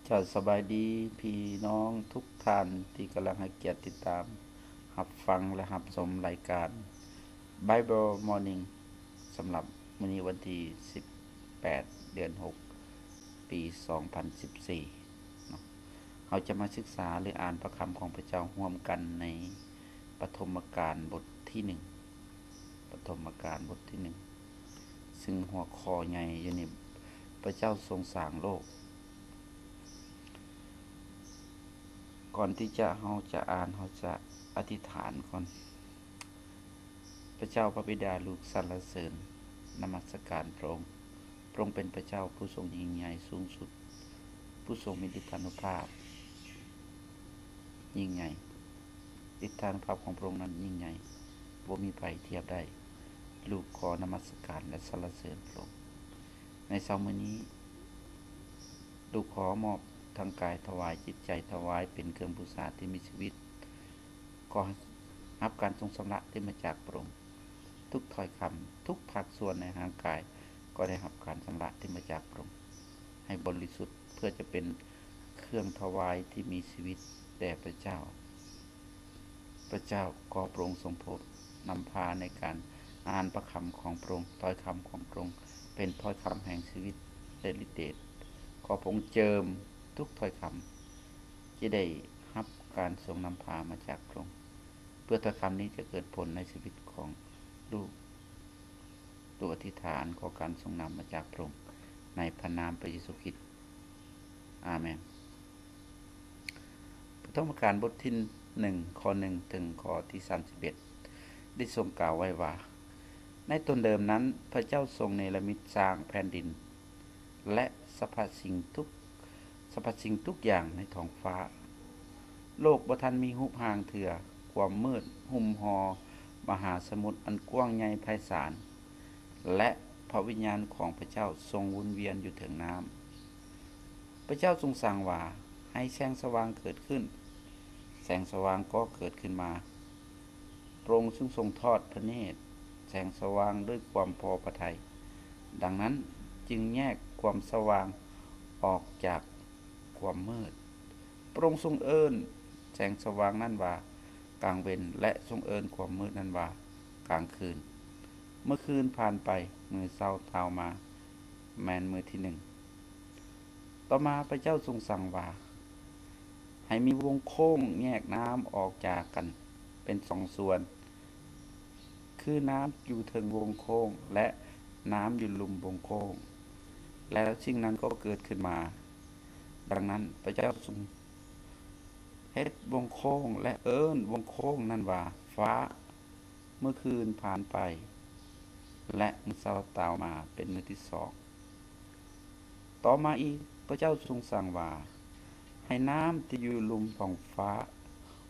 ເຈົ້າ ສະບາຍດີພີ່ນ້ອງທຸກທ່ານທີ່ກຳລັງໃຫ້ກຽດຕິດຕາມຮັບຟັງ ແລະ ຮັບຊົມລາຍການ Bible Morning ສຳລັບມື້ນີ້ວັນທີສິບແປດ ເດືອນຫົກ ປີສອງພັນສິບສີ່ເນາະ. ເຮົາຈະມາສຶກສາ ຫຼື ອ່ານພະຄຳຂອງພະເຈົ້າຮ່ວມກັນໃນປະຖົມມະການບົດທີໜຶ່ງ ປະຖົມມະການບົດທີໜຶ່ງ ຊຶ່ງຫົວຂໍ້ໃຫຍ່ຢູ່ນີ້ ພະເຈົ້າຊົງສ້າງໂລກ. ກ່ອນທີ່ຈະ ເຮົາຈະອ່ານ ເຮົາຈະອະທິຖານກ່ອນ. ພະເຈົ້າພະບິດາ ລູກສັນລະເສີນນະມັດສະການພະອົງ. ພະອົງເປັນພະເຈົ້າຜູ້ຊົງຍິ່ງໃຫຍ່ສູງສຸດ, ຜູ້ຊົງມີອິດທານຸພາບຍິ່ງໃຫຍ່. ອິດທານຸພາບຂອງພະອົງນັ້ນຍິ່ງໃຫຍ່, ບໍ່ມີໃຜທຽບໄດ້. ລູກຂໍນະມັດສະການ ແລະ ສັນລະເສີນພະອົງ. ໃນເຊົ້າມື້ນີ້, ລູກຂໍມອບທາງກາຍຖວາຍ, ຈິດໃຈຖວາຍເປັນເຄື່ອງບູຊາທີ່ມີຊີວິດ. ຂໍຮັບການຊົງຊຳລະທີ່ມາຈາກພະອົງ. ທຸກຖ້ອຍຄຳ, ທຸກພາກສ່ວນໃນຮ່າງກາຍ ກໍໄດ້ຮັບການຊຳລະທີ່ມາຈາກພະອົງ ໃຫ້ບໍລິສຸດ ເພື່ອຈະເປັນເຄື່ອງຖວາຍທີ່ມີຊີວິດແດ່ພະເຈົ້າ. ພະເຈົ້າ, ຂໍພະອົງຊົງໂປດນຳພາໃນການອ່ານພະຄຳຂອງພະອົງ. ຖ້ອຍຄຳຂອງພະອົງເປັນຖ້ອຍຄຳແຫ່ງຊີວິດ ແລະ ລິດເດດ. ຂໍພະອົງເຈິມທຸກຖ້ອຍຄຳ ຈະໄດ້ຮັບການຊົງນຳພາມາຈາກພະອົງ, ເພື່ອຖ້ອຍຄຳນີ້ຈະເກີດຜົນໃນຊີວິດຂອງລູກ. ລູກອະທິຖານຂໍການຊົງນຳມາຈາກພະອົງ ໃນພະນາມພະເຢຊູຄຣິດ. ອາເມນ. ປະຖົມມະການບົດທີໜຶ່ງ ຂໍ້ໜຶ່ງ ເຖິງຂໍ້ທີສາມສິບເອັດ ໄດ້ຊົງກ່າວໄວ້ວ່າ, ໃນຕົ້ນເດີມນັ້ນ ພະເຈົ້າຊົງເນລະມິດສ້າງແຜ່ນດິນ ແລະ ສັບພະສິ່ງທຸກ ສັບພະສິ່ງທຸກຢ່າງໃນທ້ອງຟ້າ. ໂລກບໍ່ທັນມີຮູບຮ່າງເທື່ອ, ຄວາມມືດຫຸ້ມຫໍ່ມະຫາສະໝຸດອັນກວ້າງໃຫຍ່ໄພສານ ແລະ ພະວິນຍານຂອງພະເຈົ້າຊົງວົນວຽນຢູ່ເທິງນ້ຳ. ພະເຈົ້າຊົງສັ່ງວ່າ, ໃຫ້ແສງສະຫວ່າງເກີດຂຶ້ນ. ແສງສະຫວ່າງກໍເກີດຂຶ້ນມາ. ພະອົງຈຶ່ງຊົງທອດພະເນດແສງສະຫວ່າງດ້ວຍຄວາມພໍພະໄທ, ດັ່ງນັ້ນຈຶ່ງແຍກຄວາມສະຫວ່າງອອກຈາກຄວາມມືດ. ພະອົງຊົງເອີ້ນແສງສະຫວ່າງນັ້ນວ່າກາງເວັນ ແລະ ຊົງເອີ້ນຄວາມມືດນັ້ນວ່າກາງຄືນ. ມື້ຄືນຜ່ານໄປ, ມື້ເຊົ້າຕ່າວມາ, ແມ່ນມື້ທີໜຶ່ງ. ຕໍ່ມາພະເຈົ້າຊົງສັ່ງວ່າ, ໃຫ້ມີວົງໂຄ້ງແຍກນ້ຳອອກຈາກກັນເປັນສອງສ່ວນ, ຄືນ້ຳຢູ່ເທິງວົງໂຄ້ງ ແລະ ນ້ຳຢູ່ລຸ່ມວົງໂຄ້ງ. ແລ້ວສິ່ງນັ້ນກໍເກີດຂຶ້ນມາ. ດັ່ງນັ້ນພະເຈົ້າຊົງເຮັດວົງໂຄ້ງ ແລະ ເອີ້ນວົງໂຄ້ງນັ້ນວ່າຟ້າ. ມື້ຄືນຜ່ານໄປ ແລະ ມື້ເຊົ້າຕ່າວມາເປັນມື້ທີສອງ. ຕໍ່ມາອີກ, ພະເຈົ້າຊົງສັ່ງວ່າ, ໃຫ້ນ້ຳທີ່ຢູ່ລຸ່ມທ້ອງຟ້າ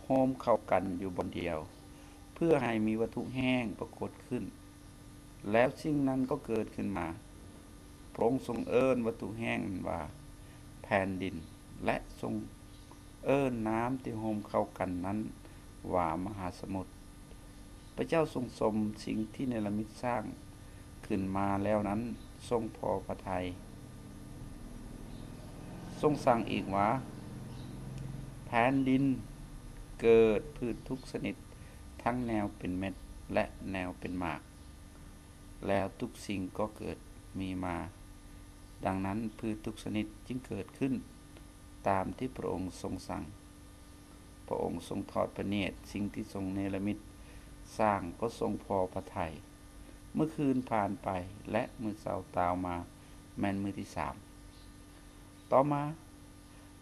ໂຮມເຂົ້າກັນຢູ່ບ່ອນດຽວ, ເພື່ອໃຫ້ມີວັດຖຸແຫ້ງປາກົດຂຶ້ນ. ແລ້ວສິ່ງນັ້ນກໍເກີດຂຶ້ນມາ. ພະອົງຊົງເອີ້ນວັດຖຸແຫ້ງນັ້ນວ່າແຜ່ນດິນ ແລະ ຊົງ ເອີ້ນນ້ຳທີ່ໂຮມເຂົ້າກັນນັ້ນວ່າມະຫາສະໝຸດ. ພະເຈົ້າຊົງຊົມສິ່ງທີ່ເນລະມິດສ້າງຂຶ້ນມາແລ້ວນັ້ນຊົງພໍພະໄທ. ຊົງສັ່ງອີກວ່າ, ແຜ່ນດິນເກີດພືດທຸກຊະນິດ, ທັງແນວເປັນເມັດ ແລະ ແນວເປັນໝາກ. ແລ້ວທຸກສິ່ງກໍເກີດມີມາ. ດັ່ງນັ້ນພືດທຸກຊະນິດຈຶ່ງເກີດຂຶ້ນຕາມທີ່ພະອົງຊົງສັ່ງ. ພະອົງຊົງທອດພະເນດ, ສິ່ງທີ່ຊົງເນລະມິດສ້າງກໍຊົງພໍພະໄທ. ມື້ຄືນຜ່ານໄປ ແລະ ມື້ເຊົ້າຕ່າວມາແມ່ນມື້ທີສາມ. ຕໍ່ມາ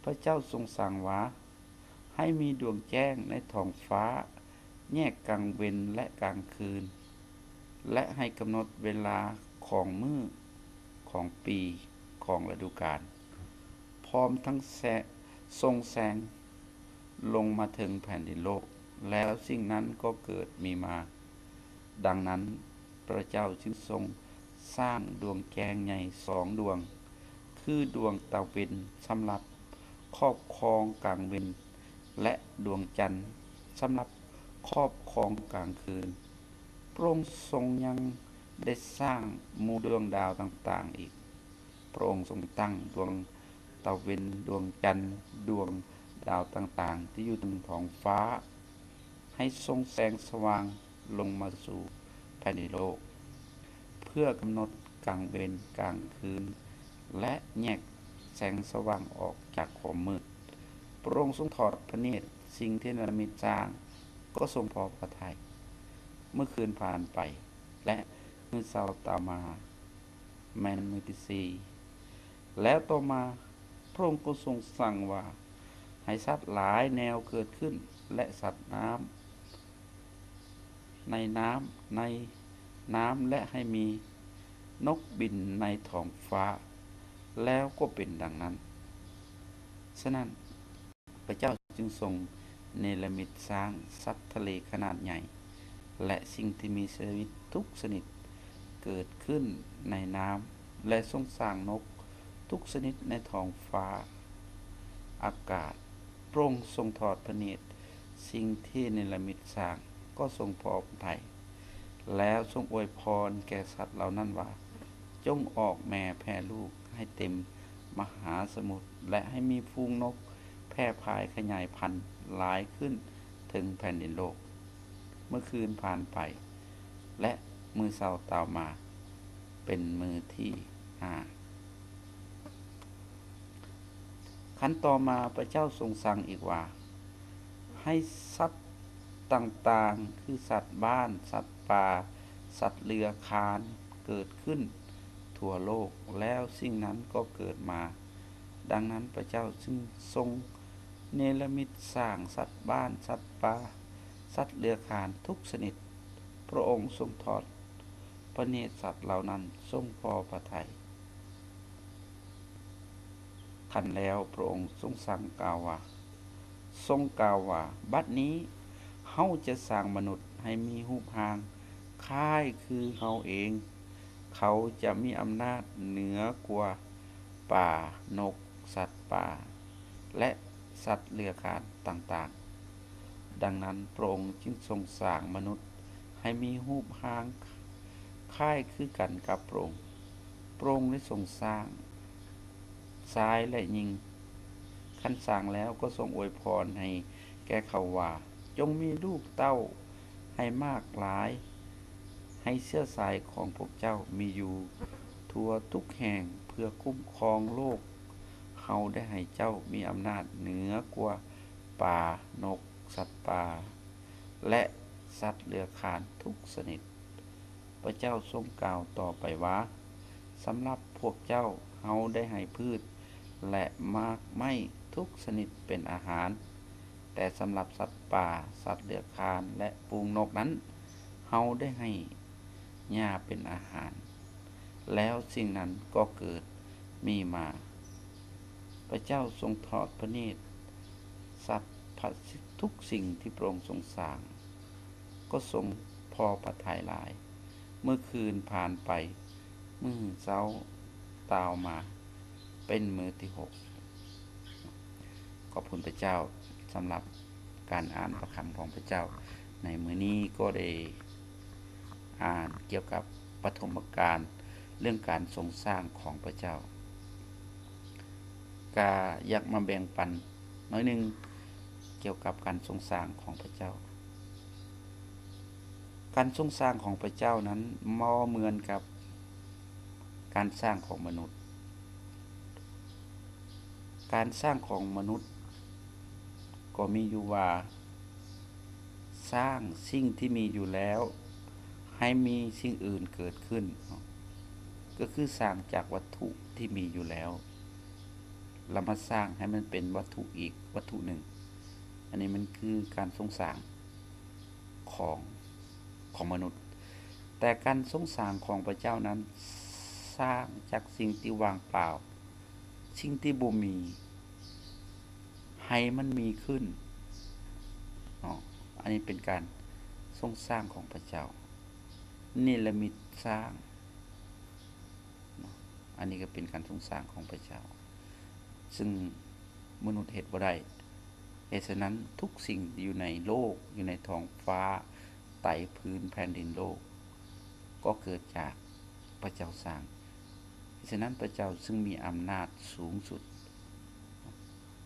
ພະເຈົ້າຊົງສັ່ງວ່າ, ໃຫ້ມີດວງແຈ້ງໃນທ້ອງຟ້າແຍກກາງເວັນ ແລະ ກາງຄືນ, ແລະ ໃຫ້ກຳນົດເວລາຂອງມື້, ຂອງປີ, ຂອງລະດູການ, ພ້ອມທັງແສ- ສົ່ງແສງລົງມາເຖິງແຜ່ນດິນໂລກ. ແລ້ວສິ່ງນັ້ນກໍເກີດມີມາ. ດັ່ງນັ້ນພະເຈົ້າຈຶ່ງຊົງສ້າງດວງແຈ້ງໃຫຍ່ສອງດວງ, ຄືດວງຕາເວັນສຳລັບຄອບຄອງກາງເວັນ ແລະ ດວງຈັນສຳລັບຄອບຄອງກາງຄືນ. ພະອົງຊົງຍັງໄດ້ສ້າງໝູ່ດວງດາວຕ່າງໆອີກ. ພະອົງຊົງຕັ້ງດວງ ຕາເວັນ, ດວງຈັນ, ດວງດາວຕ່າງໆ ທີ່ຢູ່ເທິງທ້ອງຟ້າ ໃຫ້ສົ່ງແສງສະຫວ່າງລົງມາສູ່ແຜ່ນດິນໂລກ ເພື່ອກຳນົດກາງເວັນກາງຄືນ ແລະ ແຍກແສງສະຫວ່າງອອກຈາກຄວາມມືດ. ພະອົງຊົງທອດພະເນດສິ່ງທີ່ເນລະມິດສ້າງ ກໍຊົງພໍພະໄທ. ມື້ຄືນຜ່ານໄປ ແລະ ມື້ເຊົ້າຕາມມາ ແມ່ນມື້ທີສີ່. ແລ້ວຕໍ່ມາ ພະອົງກໍຊົງສັ່ງວ່າ ໃຫ້ສັດຫຼາຍແນວເກີດຂຶ້ນ ແລະ ສັດນ້ຳໃນນ້ຳ ໃນນ້ຳ ແລະ ໃຫ້ມີນົກບິນໃນທ້ອງຟ້າ. ແລ້ວກໍເປັນດັ່ງນັ້ນ. ສະນັ້ນ ພະເຈົ້າຈຶ່ງຊົງເນລະມິດສ້າງສັດທະເລຂະໜາດໃຫຍ່ ແລະ ສິ່ງທີ່ມີຊີວິດທຸກຊະນິດເກີດຂຶ້ນໃນນ້ຳ ແລະ ຊົງສ້າງນົກທຸກຊະນິດໃນທ້ອງຟ້າອາກາດ. ພະອົງຊົງທອດພະເນດສິ່ງທີ່ເນລະມິດສ້າງ ກໍຊົງພໍພະໄທ. ແລ້ວຊົງອວຍພອນແກ່ສັດເຫຼົ່ານັ້ນວ່າ, ຈົ່ງອອກແມ່ແຜ່ລູກໃຫ້ເຕັມມະຫາສະໝຸດ ແລະ ໃຫ້ມີຝູງນົກແຜ່ພາຍຂະຫຍາຍພັນຫຼາຍຂຶ້ນເທິງແຜ່ນດິນໂລກ. ມື້ຄືນຜ່ານໄປ ແລະ ມື້ເຊົ້າຕ່າວມາ ເປັນມື້ທີຫ້າ. ຂັ້ນຕໍ່ມາພະເຈົ້າຊົງສັ່ງອີກວ່າ, ໃຫ້ສັດຕ່າງໆ ຄືສັດບ້ານ, ສັດປ່າ, ສັດເລືອຄານ ເກີດຂຶ້ນທົ່ວໂລກ, ແລ້ວສິ່ງນັ້ນກໍເກີດມາ. ດັ່ງນັ້ນພະເຈົ້າຈຶ່ງຊົງເນລະມິດສ້າງສັດບ້ານ, ສັດປ່າ, ສັດເລືອຄານທຸກຊະນິດ. ພະອົງຊົງທອດພະເນດສັດເຫຼົ່ານັ້ນຊົງພໍພະໄທ. ຄັນແລ້ວພະອົງຊົງສັ່ງກ່າວວ່າ, ຊົງກ່າວວ່າ, ບັດນີ້ເຮົາຈະສ້າງມະນຸດໃຫ້ມີຮູບຮ່າງຄ້າຍຄືເຮົາເອງ. ເຂົາຈະມີອຳນາດເໜືອກວ່າປາ, ນົກ, ສັດປ່າ ແລະ ສັດເລືອຄານຕ່າງໆ. ດັ່ງນັ້ນພະອົງຈຶ່ງຊົງສ້າງມະນຸດໃຫ້ມີຮູບຮ່າງຄ້າຍຄືກັນກັບພະອົງ. ພະອົງໄດ້ຊົງສ້າງຊາຍ ແລະ ຍິງ. ຄັນສ້າງແລ້ວກໍຊົງອວຍພອນໃຫ້ແກ່ເຂົາວ່າ, ຈົ່ງມີລູກເຕົ້າໃຫ້ມາກຫຼາຍ, ໃຫ້ເຊື້ອສາຍຂອງພວກເຈົ້າມີຢູ່ທົ່ວທຸກແຫ່ງ ເພື່ອຄຸ້ມຄອງໂລກ. ເຮົາໄດ້ໃຫ້ເຈົ້າມີອຳນາດເໜືອກວ່າປາ, ນົກ, ສັດປ່າ ແລະ ສັດເລືອຄານທຸກຊະນິດ. ພະເຈົ້າຊົງກ່າວຕໍ່ໄປວ່າ, ສຳລັບພວກເຈົ້າເຮົາໄດ້ໃຫ້ພືດ ແລະ ໝາກໄມ້ທຸກຊະນິດເປັນອາຫານ, ແຕ່ສຳລັບສັດປ່າ, ສັດເລືອຄານ ແລະ ຝູງນົກນັ້ນ, ເຮົາໄດ້ໃຫ້ຫຍ້າເປັນອາຫານ. ແລ້ວສິ່ງນັ້ນກໍເກີດມີມາ. ພະເຈົ້າຊົງທອດພະເນດສັບພະ ທຸກສິ່ງທີ່ພະອົງຊົງສ້າງ ກໍຊົງພໍພະໄທຫຼາຍ. ມື້ຄືນຜ່ານໄປ, ມື້ເຊົ້າຕ່າວມາ ເປັນມື້ທີຫົກ. ຂອບຄຸນພະເຈົ້າສຳລັບການອ່ານພະຄຳຂອງພະເຈົ້າ. ໃນມື້ນີ້ກໍໄດ້ອ່ານກ່ຽວກັບປະຖົມມະການເລື່ອງການຊົງສ້າງຂອງພະເຈົ້າ. ກະຢາກມາແບ່ງປັນໜ້ອຍໜຶ່ງກ່ຽວກັບການຊົງສ້າງຂອງພະເຈົ້າ. ການຊົງສ້າງຂອງພະເຈົ້ານັ້ນບໍ່ເໝືອນກັບການສ້າງຂອງມະນຸດ. ການສ້າງຂອງມະນຸດກໍມີຢູ່ວ່າ ສ້າງສິ່ງທີ່ມີຢູ່ແລ້ວໃຫ້ມີສິ່ງອື່ນເກີດຂຶ້ນເນາະ, ກໍຄືສ້າງຈາກວັດຖຸທີ່ມີຢູ່ແລ້ວ ແລ້ວມາສ້າງໃຫ້ມັນເປັນວັດຖຸອີກວັດຖຸໜຶ່ງ. ອັນນີ້ມັນຄືການຊົງສ້າງຂອງ ຂອງມະນຸດ. ແຕ່ການຊົງສ້າງຂອງພະເຈົ້ານັ້ນ ສ້າງຈາກສິ່ງທີ່ວ່າງເປົ່າ, ສິ່ງທີ່ບໍ່ມີ ໃຫ້ມັນມີຂຶ້ນເນາະ. ອັນນີ້ເປັນການຊົງສ້າງຂອງພະເຈົ້າ, ເນລະມິດສ້າງເນາະ. ອັນນີ້ກໍເປັນການຊົງສ້າງຂອງພະເຈົ້າ ຊຶ່ງມະນຸດເຮັດບໍ່ໄດ້. ເຫດສະນັ້ນ ທຸກສິ່ງຢູ່ໃນໂລກ, ຢູ່ໃນທ້ອງຟ້າ, ໃຕ້ພື້ນແຜ່ນດິນໂລກ ກໍເກີດຈາກພະເຈົ້າສ້າງ. ເຫດສະນັ້ນ ພະເຈົ້າຊຶ່ງມີອຳນາດສູງສຸດ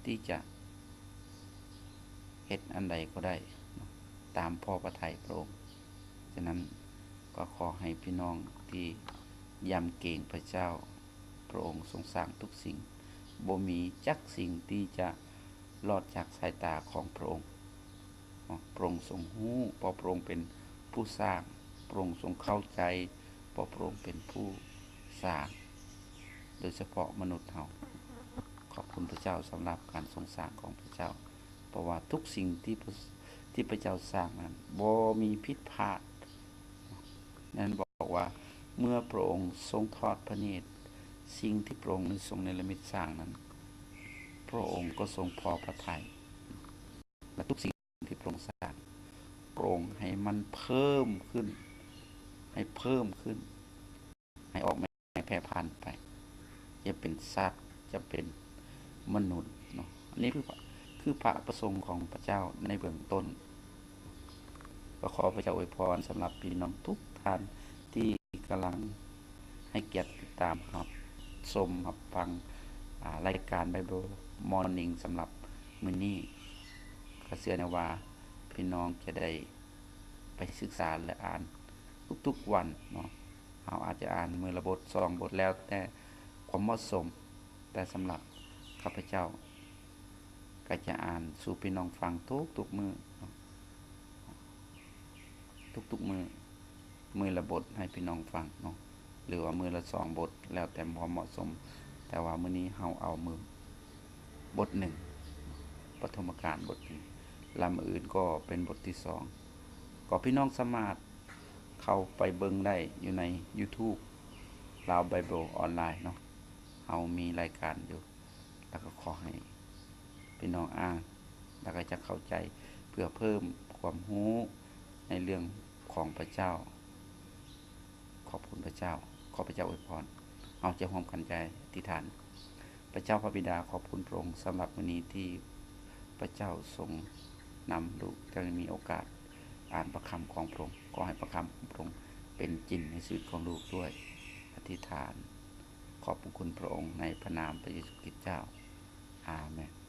ທີ່ຈະເຮັດອັນໃດກໍໄດ້ເນາະ ຕາມພໍພະໄທພະອົງ. ສະນັ້ນກໍຂໍໃຫ້ພີ່ນ້ອງທີ່ຢຳເກງພະເຈົ້າ, ພະອົງຊົງສ້າງທຸກສິ່ງ, ບໍ່ມີຈັກສິ່ງທີ່ຈະລອດຈາກສາຍຕາຂອງພະອົງ. ເນາະ ພະອົງຊົງຮູ້ ເພາະພະອົງເປັນຜູ້ສ້າງ, ພະອົງຊົງເຂົ້າໃຈ ເພາະພະອົງເປັນຜູ້ສ້າງ ໂດຍສະເພາະມະນຸດເຮົາ. ຂອບຄຸນພະເຈົ້າສຳລັບການຊົງສ້າງຂອງພະເຈົ້າ, ເພາະວ່າທຸກສິ່ງທີ່ພະ ທີ່ພະເຈົ້າສ້າງນັ້ນບໍ່ມີຜິດພາດ. ນັ້ນບອກວ່າ ເມື່ອພະອົງຊົງທອດພະເນດສິ່ງທີ່ພະອົງໄດ້ຊົງເນລະມິດສ້າງນັ້ນ, ພະອົງກໍຊົງພໍພະໄທ ແລະ ທຸກສິ່ງທີ່ພະອົງສ້າງ, ພະອົງໃຫ້ມັນເພີ່ມຂຶ້ນ, ໃຫ້ເພີ່ມຂຶ້ນ, ໃຫ້ອອກແມ່ແຜ່ພັນໄປ, ຈະເປັນສັດ, ຈະເປັນມະນຸດເນາະ. ອັນນີ້ຄື ຄືພະປະສົງຂອງພະເຈົ້າໃນເບື້ອງຕົ້ນ. ກໍຂໍພະເຈົ້າອວຍພອນສຳລັບພີ່ນ້ອງທຸກທ່ານທີ່ກຳລັງໃຫ້ກຽດຕິດຕາມຮັບຊົມຮັບຟັງ ອາ ລາຍການ Bible Morning ສຳລັບມື້ນີ້. ກໍເຊື່ອແນ່ວ່າພີ່ນ້ອງຈະໄດ້ໄປສຶກສາ ແລະ ອ່ານທຸກໆວັນເນາະ. ເຮົາອາດຈະອ່ານມື້ລະບົດ ສອງບົດ ແລ້ວແຕ່ຄວາມເໝາະສົມ, ແຕ່ສຳລັບຂ້າພະເຈົ້າ ກໍຈະອ່ານສູ່ພີ່ນ້ອງຟັງທຸກໆມື້ເນາະ, ທຸກໆມື້, ມື້ລະບົດໃຫ້ພີ່ນ້ອງຟັງເນາະ ຫຼືວ່າມື້ລະສອງບົດ ແລ້ວແຕ່ຄວາມເໝາະສົມ. ແຕ່ວ່າມື້ນີ້ເຮົາເອົາມື້ບົດໜຶ່ງ, ປະຖົມມະການບົດໜຶ່ງ, ລະມື້ອື່ນກໍເປັນບົດທີສອງ. ກໍພີ່ນ້ອງສາມາດເຂົ້າໄປເບິ່ງໄດ້ຢູ່ໃນ YouTube ລາວ Bible Online ເນາະ, ເຮົາມີລາຍການຢູ່. ແລ້ວກໍຂໍໃຫ້ພີ່ນ້ອງອ່ານ ແລ້ວກໍຈະເຂົ້າໃຈ ເພື່ອເພີ່ມຄວາມຮູ້ໃນເລື່ອງຂອງພະເຈົ້າ. ຂອບຄຸນພະເຈົ້າ, ຂໍພະເຈົ້າອວຍພອນ. ເຮົາຈະຮ່ວມກັນໃຈອະທິຖານ. ພະເຈົ້າພະບິດາ, ຂອບຄຸນພະອົງສຳລັບມື້ນີ້ທີ່ພະເຈົ້າຊົງນຳລູກໄດ້ມີໂອກາດອ່ານພະຄຳຂອງພະອົງ. ຂໍໃຫ້ພະຄຳຂອງພະອົງເປັນຈິງໃນຊີວິດຂອງລູກດ້ວຍ. ອະທິຖານ ຂອບພະຄຸນພະອົງໃນພະນາມພະເຢຊູຄຣິດເຈົ້າ. ອາເມນ.